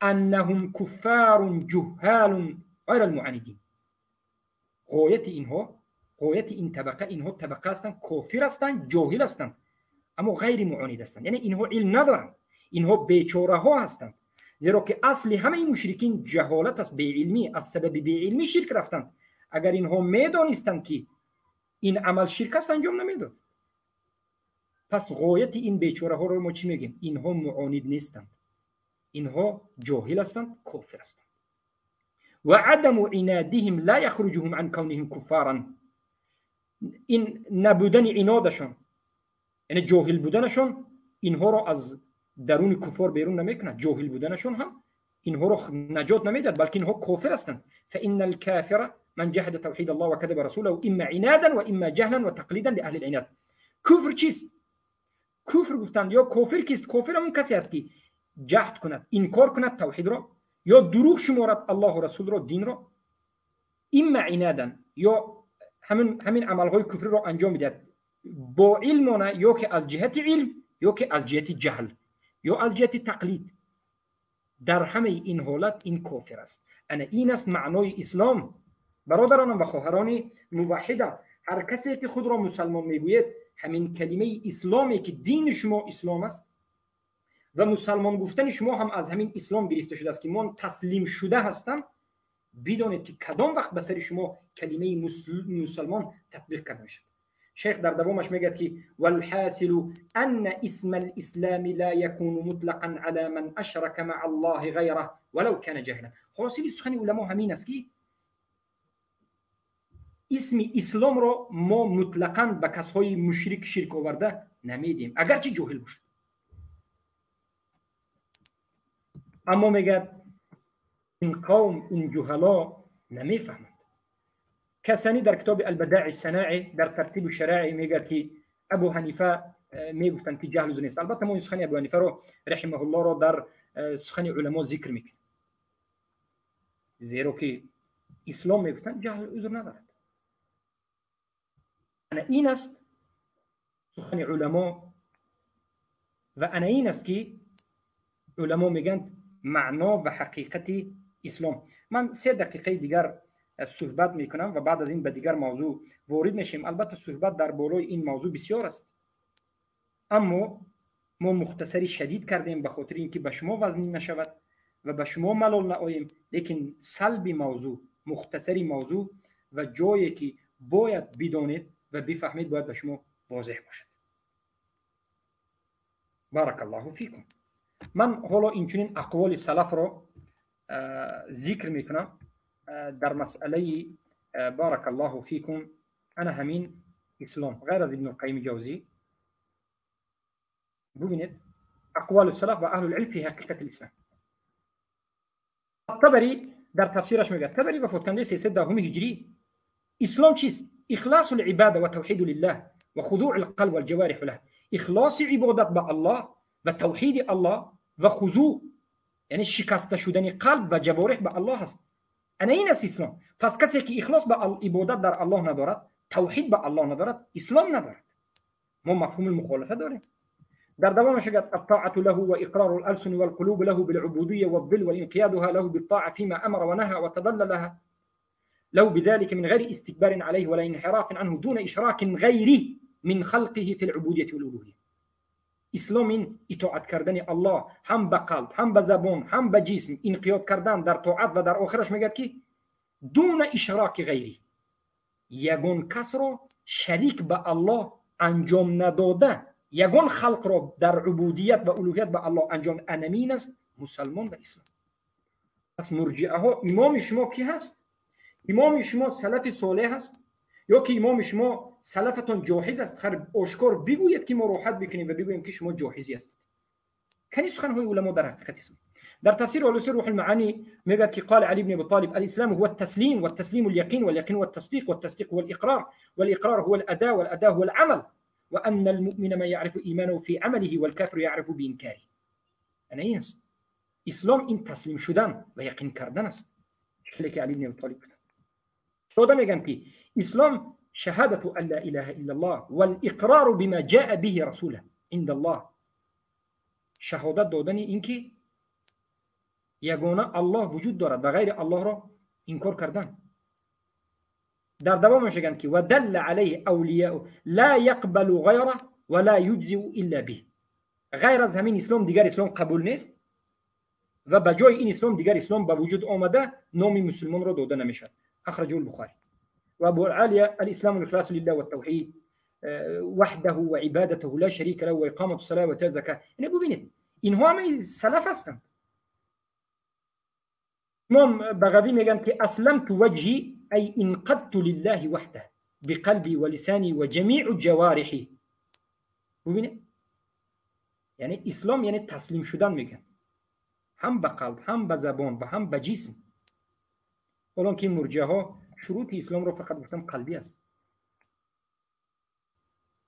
аннаҳум куффарун ҷуҳҳалун ғайра алмуанидин. Ғояти инҳо, ғояти ин табақа, инҳо табақа ҳастанд, кофир ҳастанд, ҷоҳил ҳастанд, аммо ғайри муонид ҳастанд. Яъне инҳо илм надоранд, инҳо бечораҳо ҳастанд, зеро ки асли ҳамаи мушрикин ҷаҳолат аст, беилмӣ. Аз сабаби беилмӣ ширк рафтанд. Агар инҳо медонистанд ки ин амал ширк аст, анҷом намедод. Пас ғояти ин бечораҳоро мо чӣ мегӯем? Инҳо муонид нестанд, инҳо ҷоҳил ҳастанд, кофир ҳастанд. Ва адаму инадиҳим ла яхруҷуҳум ан кавниҳим куффаран. Ин набудани инодашон, яъне ҷоҳил буданашон, инҳоро аз даруни куффор берун намекунад. Ҷоҳил буданашон ҳам инҳоро наҷот намедиҳад, балки инҳо кофир ҳастанд. فإن الكافر من جحد توحيد الله وكذب رسوله إما عنادا وإما جهلا وتقليدا لأهل العناد. کفر چیست؟ کفر گفتند یا کافر کیست؟ کافر همون کسی است که جحد کند، انکار کند توحید را، یا دروغ شمارد الله و رسول را، دین را، اما عنادا، یا همین عملهای کفری را انجام میدهد با علم، یا که از جهت علم، یا که از جهت جهل، یا از جهت تقلید. در همه این حالت این کافر است. انا این است معنای اسلام. برادرانم و خواهران موحده، هر کسی که خود را مسلمان میگوید، همین کلمه اسلامی که دین شما اسلام است و مسلمان گفتن شما هم از همین اسلام گرفته شده است که من تسلیم شده هستم، بدانید که کدام وقت به سر شما کلمه مسلمان تطبیق کرده میشد. شیخ در دوامش میگه که والحاصل ان اسم الاسلام لا يكون مطلقا على من اشرك مع الله غيره ولو كان جاهلا. حاصل سخن علما همین است که اسم اسلام را ما مطلقا به کسهای مشرک شرک آورده نمیدیم، اگرچه جاهل باشد. اما میگه این قوم، این جهلا نمیفهمند. کسانی در کتاب البداع الصناعی در ترتیب شرایع میگه که ابو حنیفه میگفتند که جهل نیست. البته ما سخن ابو حنیفه رو رحمه الله را در سخن علما ذکر میکنیم، زیرا که اسلام میگفتند جهل عذر ندارد. انا این است سخن علما و انا این است که علما میگن معنا و حقیقت اسلام. من 3 دقیقه دیگر صحبت میکنم و بعد از این به دیگر موضوع وارد میشیم. البته صحبت در بالای این موضوع بسیار است، اما ما مختصری شدید کردیم به خاطر اینکه به شما وزنی نشود و به شما ملال نآییم، لیکن سلب موضوع، مختصری موضوع و جایی که باید بدانید و بفهمید باید به شما واضح باشد. بارک الله فیکم. من حالا اینچنین اقوال سلف را ذکر میکنم در مسئله بارک الله فیکم انا همین اسلام غیر از ابن القیم جوزی. ببینید اقوال السلف و اهل العلم فی حقیقت الاسلام. طبری در تفسیرش میگه، طبری وفات کننده 310 هجری، اسلام چیست؟ اخلاص العباده و توحید لله و خضوع القلب والجوارح له. اخلاص عبادت به الله و توحید الله و خضوع، یعنی شکسته شدن قلب و جوارح به الله است. انا این است اسلام. پس کسی که اخلاص به عبادت در الله ندارد، توحید به الله ندارد، اسلام ندارد. ما مفهوم المخالفه داریم. در دوامش میگه الطاعة له وإقرار الألسن والقلوب له بالعبودية والذل والانقيادها له بالطاعة فيما أمر ونهى وتذللها له بذلك من غير استكبار عليه ولا انحراف عنه دون إشراك غيره. من خلقه في العبودية والألوهية. اسلام این اطاعت کردن الله هم به قلب، هم به زبان، هم به جسم، انقیاد کردن در طاعت و در آخرش میگه که دون اشراک غیری، یگان کس را شریک به الله انجام نداده، یگان خلق را در عبودیت و الوهیت به الله انجام انمین است مسلمان و اسلام. پس مرجعه ها امام شما کی هست؟ امام شما سلف صالح هست یا که امام شما سلفتون جاحظ است؟ خیر آشکار بگوید که ما راحت بکنیم و بگوییم که شما جاحظی هستید. کنی سخنهای علما در حقیقت اسلام. در تفسیر علوسی روح المعانی میگه که قال علی بن ابي طالب الاسلام هو التسليم والتسليم اليقين واليقين هو التصديق والتصديق هو الاقرار والاقرار هو الاداء والاداء هو العمل، وان المؤمن ما يعرف ايمانه في عمله والكافر يعرف بانكاره. انا این است اسلام، این تسلیم شدن و یقین کردن است. که علی بن ابي طالب گفت. ساده میگن که اسلام شهادة أن لا إله إلا الله والإقرار بما جاء به رسوله عند الله. شهادت دادن اینکه یگانه الله وجود دارد و غیر الله را انکار کردن. در دوام میگن که ودل علیه اولیاء لا يقبل غیره ولا يجزئ الا به. غیر از همین اسلام دیگر اسلام قبول نیست و به جای این اسلام دیگر اسلام به وجود آمده نام مسلمان را داده نمیشد. اخرجه البخاری. وابو العالية الإسلام الإخلاص لله والتوحيد وحده وعبادته لا شريك له وإقامة الصلاة وإيتاء الزكاة. یعنی ببینید اینها همه سلف هستند. امام بغوی میگن که اسلمت وجهی ای انقدت لله وحده بقلبي ولساني وجميع جوارحي. ببینید یعنی اسلام یعنی تسلیم شدن میگن، هم به قلب، هم به زبان و هم به جسم. حالا که مرجعه ها شروط اسلام رو فقط گفتم قلبی است.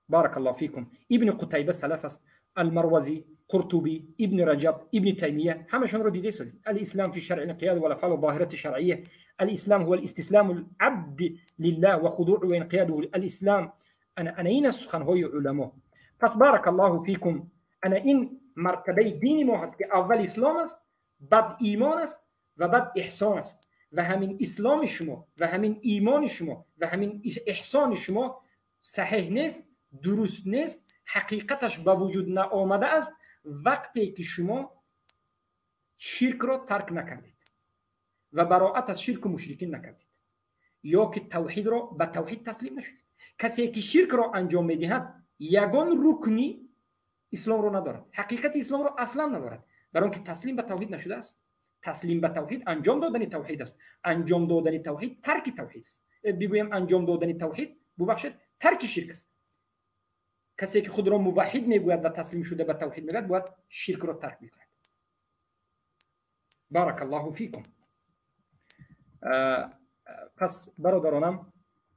بارك الله فیکم. ابن قتیبه سلف است، المروزی، قرطبی، ابن رجب، ابن تیمیه، همشون رو دیده شدید. الاسلام في شرع الانقياد والافعال الظاهره الشرعيه. الاسلام هو الاستسلام العبد لله وخضوعه وانقياده. الاسلام انا این سخنهای علما. پس بارک الله فیکم، انا این مرتبه دینی ما هست که اول اسلام است، بعد ایمان است و بعد احسان است. و همین اسلام شما و همین ایمان شما و همین احسان شما صحیح نیست، درست نیست، حقیقتش به وجود نآمده است وقتی که شما شرک را ترک نکردید و براءت از شرک و مشرکین نکردید، یا که توحید را به توحید تسلیم نشدید. کسی که شرک را انجام میدهد یگان رکنی اسلام را ندارد، حقیقت اسلام را اصلا ندارد، برای اینکه تسلیم به توحید نشده است. تسلیم به توحید انجام دادن توحید است. انجام دادن توحید ترک توحید است. بگویم انجام دادن توحید، ببخشید، ترک شرک است. کسی که خود را موحد میگوید و تسلیم شده به توحید میگوید باید شرک را ترک میکند. بارک الله فیکم. پس برادرانم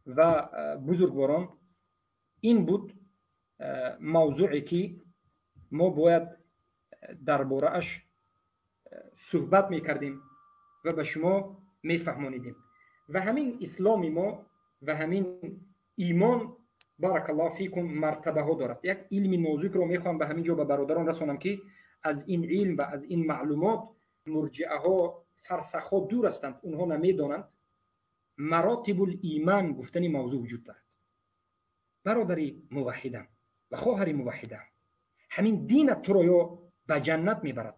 و بزرگواران، این بود موضوعی که ما باید درباره اش صحبت میکردیم و به شما میفهمانیدیم. و همین اسلام ما و همین ایمان بارک الله فیکم مرتبه ها دارد. یک علم نازک رو میخوام به همین جا به برادران رسانم که از این علم و از این معلومات مرجعه ها فرسخ ها دور هستند، اونها نمیدانند. مراتب الایمان گفتن موضوع وجود دارد. برادری موحدم و خواهری موحدم، همین دین تو رو یا به جنت میبرد،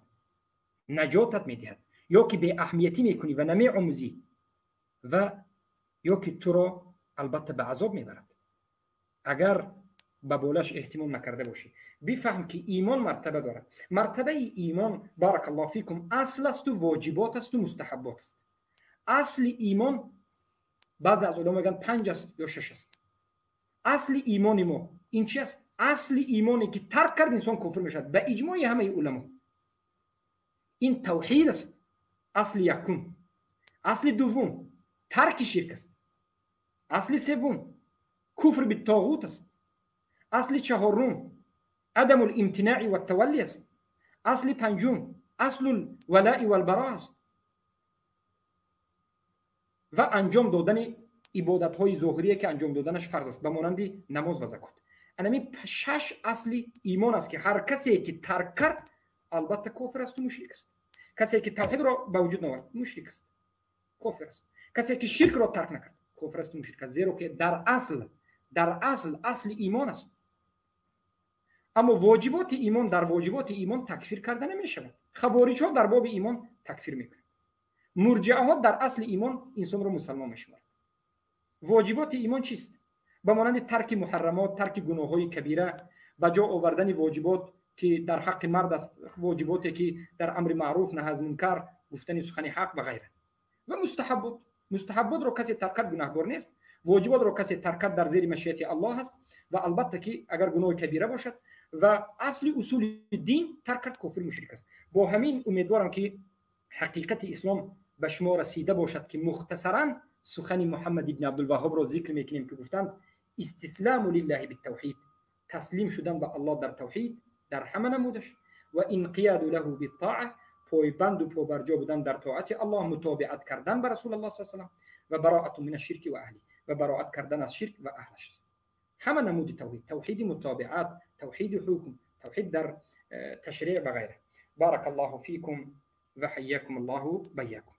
نجاتت میدهد، یا که به اهمیتی میکنی و نمی آموزی، و یا که تو رو البته به عذاب میبرد اگر به بالش اهتمام نکرده باشی. بفهم که ایمان مرتبه دارد. مرتبه ایمان بارک الله فیکم اصل است و واجبات است و مستحبات است. اصل ایمان بعضی از علما میگن 5 است یا 6 است. اصل ایمان ما این چی است؟ اصل ایمانی که ترک کرد انسان کفر میشد به اجماع همه علما. این توحید است، اصل یکم. اصل دوم ترک شرک است. اصل سوم کفر بالطاغوت است. اصل چهارم عدم الامتناع و التولی است. اصل پنجم اصل الولاء والبراء است. و انجام دادن عبادت های ظاهریه که انجام دادنش فرض است، به مانند نماز و زکات. انمی 6 اصل ایمان است که هر کسی که ترک کرد البته کافر است و مشرک است. کسی که توحید را به وجود نآورد مشرک است، کافر است. کسی که شرک را ترک نکرد کافر است و مشرک است، زیرا که در اصل Дар асл, асли имон аст. Аммо воҷиботи имон, дар воҷиботи имон такфир карда намешавад. Хавориҷҳо дар боби имон такфир мекунанд. Мурҷиаҳо дар асли имон инсонро мусалмон мешуморанд. Воҷиботи имон чист? Ба монанди тарки муҳаррамот, тарки гуноҳҳои кабира, ба ҷо овардани воҷибот, ки дар ҳаққи мард аст, воҷиботе ки дар амри маъруф, наҳй аз мункар, гуфтани сухани ҳақ ва ғайра. Ва мустаҳаббот. Мустаҳабботро касе тарк кард, гунаҳгор нест. Воҷиботро касе тарк кард, дар зери машиати Аллоҳ аст ва албатта ки агар гуноҳи кабира бошад ва асли усули дин тарк кард, кофир, мушрик аст. Бо ҳамин умедворам, ки ҳақиқати ислом ба шумо расида бошад, ки мухтасаран сухани Муҳаммад ибни Абдулваҳҳобро зикр мекунем, ки гуфтанд: استسلام لله بالتوحيد, таслим шудан ба Аллоҳ дар тавҳид дар ҳама намудаш, وانقياد له بالطاعة, пойбанду побарҷо будан дар тоати Аллоҳ, мутобиат кардан ба Расулаллоҳ с салам, وبراءة من الشرك وأهله, ва бароат кардан аз ширк ва аҳлаш аст. Ҳама намуди тавҳид: тавҳиди мутобиат, тавҳиди ҳукм, тавҳид дар ташриъ ва ғайра. بارك الله فيكم وحياكم الله بياكم.